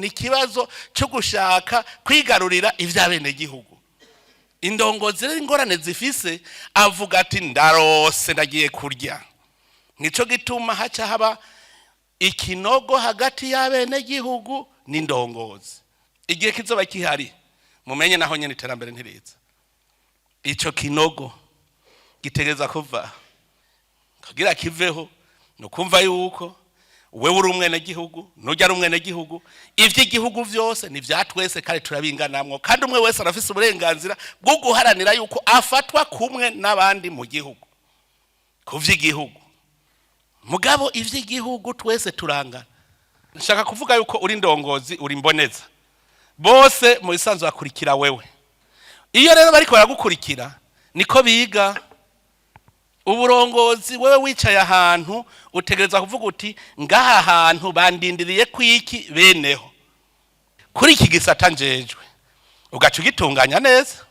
Ni ikibazo cyo gushaka kwigarurira iby'abenegihugu. Indongozi rero ingorane zifise, avuga ati: "Ndarose, ndagiye kurya." Nico gituma haca haba ikinogo hagati y'abenegihugu n'indongozi. Igihe kizoba kihari, mumenye naho nyene iterambere ntiriza. Ico kinogo gitegereza kuva. Kugira kiveho ni ukumva yuko wewe uri umwenegihugu, nujya ari umwenegihugu, ivy'igihugu vyose ni vya twese kandi turabinganamwo, kandi umwe wese arafise uburenganzira bwo guharanira yuko afatwa kumwe n'abandi mu gihugu ku vy'igihugu. Mugabo ivy'igihugu twese turangana. Nshaka kuvuga yuko uri ndongozi, uri mboneza, bose mu bisanzwe bakurikira wewe. Iyo rero bariko baragukurikira, niko biga uburongozi. Wewe wicaye ahantu, utegereza kuvuga uti: "Ngaha hantu bandindiriye kwiki beneho kuri iki gisata njejwe?" Ugaca ugitunganya neza,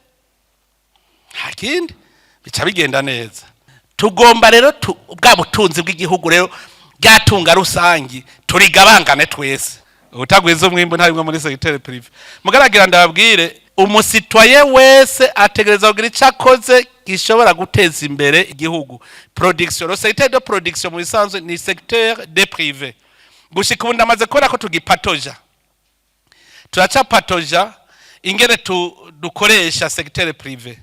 nta kindi, bica bigenda neza. Tugomba rero bwa butunzi bw'igihugu rero, byatunga rusangi, turigabangane twese. Utagwiza umwimbu ntarimwe muri secteur privé. Mugaragira ndababwire, umu citoyen wese ategereza kugira icyo akoze gishobora guteza imbere igihugu. Production, le secteur de production mu bisanzwe ni secteur de privé. Gushika ubu ndamaze kubona ko tugipatoja, turacapatoja ingene dukoresha secteur privé.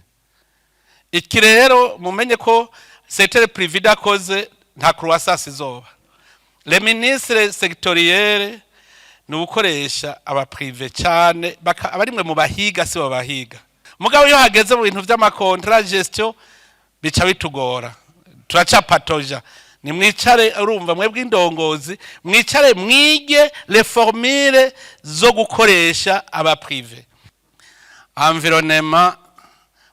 Iki rero mumenye ko secteur privé idakoze, nta croissance izoba. Les ministres sectoriels ni ugukoresha aba privé cyane, abarimwe mu bahiga, si bo bahiga. Mugabo iyo hageze mu bintu vy'ama contrats, gestion, bica bitugora, turacapatoja. Nimwicare, urumva, mwebwe indongozi, mwicare mwige les formules zo gukoresha aba privé. Environnement,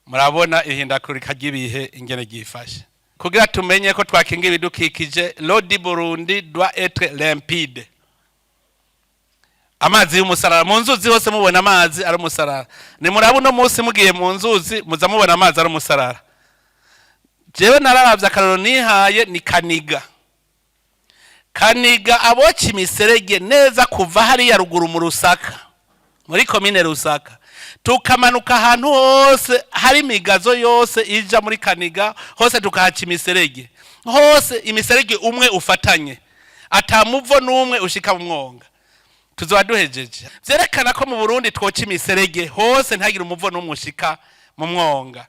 murabona ihindagurika ry'ibihe ingene ryifashe. Kugira tumenye ko twakinga ibidukikije, l'eau du Burundi doit être limpide. Amazi y'umusarara mu nzuzi hose, mubona amazi ari umusarara. Nimuraba uno munsi, mugiye mu nzuzi, muza mubona amazi ari umusarara. Jewe nararavye, akaroro nihaye ni Kaniga. Kaniga aboca imiserege neza kuva hariya ruguru mu Rusaka, muri komine Rusaka, tukamanuka ahantu hose hari imigazo yose ija muri Kaniga, hose tukahaca imiserege, hose imiserege umwe ufatanye, atamuvo n'umwe ushika mu mwonga, tuzoba duhejeje. Vyerekana ko mu Burundi twoca imiserege hose, ntihagire umuvo n'umwe ushika mu mwonga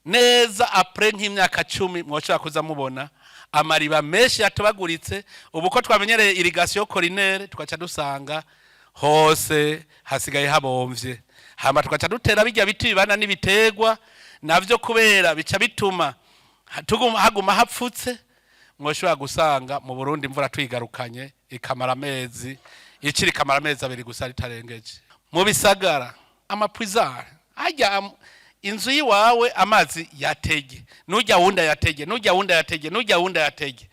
neza. Après nk'imyaka 10, mwoshobora kuza mubona amariba menshi yatobaguritse. Ubu ko twamenyereye irrigation collinaire, tugaca dusanga hose hasigaye habomvye. Hama tugaca dutera bijya biti bibana n'ibiterwa navyo, kubera bica bituma haguma hapfutse. Mwoshobora gusanga mu Burundi imvura twigarukanye ikamara amezi, iciri ikamara amezi 2 gusa ritarengeje. Mu bisagara, ama puisards hajya inzu yiwawe amazi yatege, nujya wundi yatege, nujya wundi yatege, nujya wundi yatege,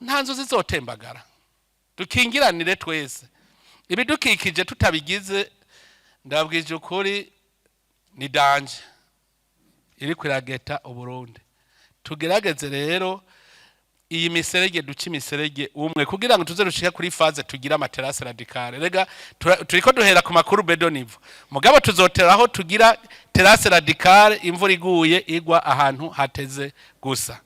nta nzu zizotembagara. Dukingiranire twese ibidukikije. Tutabigize, ndabwije ukuri, ni danger iri kwirageta Uburundi. Tugerageze rero iyi miserege, duce imiserege umwe, kugira ngo tuze dushike kuri phase tugira ama terrasses radicales. Rega turiko duhera ku makuru bedo nivo, mugabo tuzoteraho tugira terrasse radicale, imvura iguye igwa ahantu hateze gusa.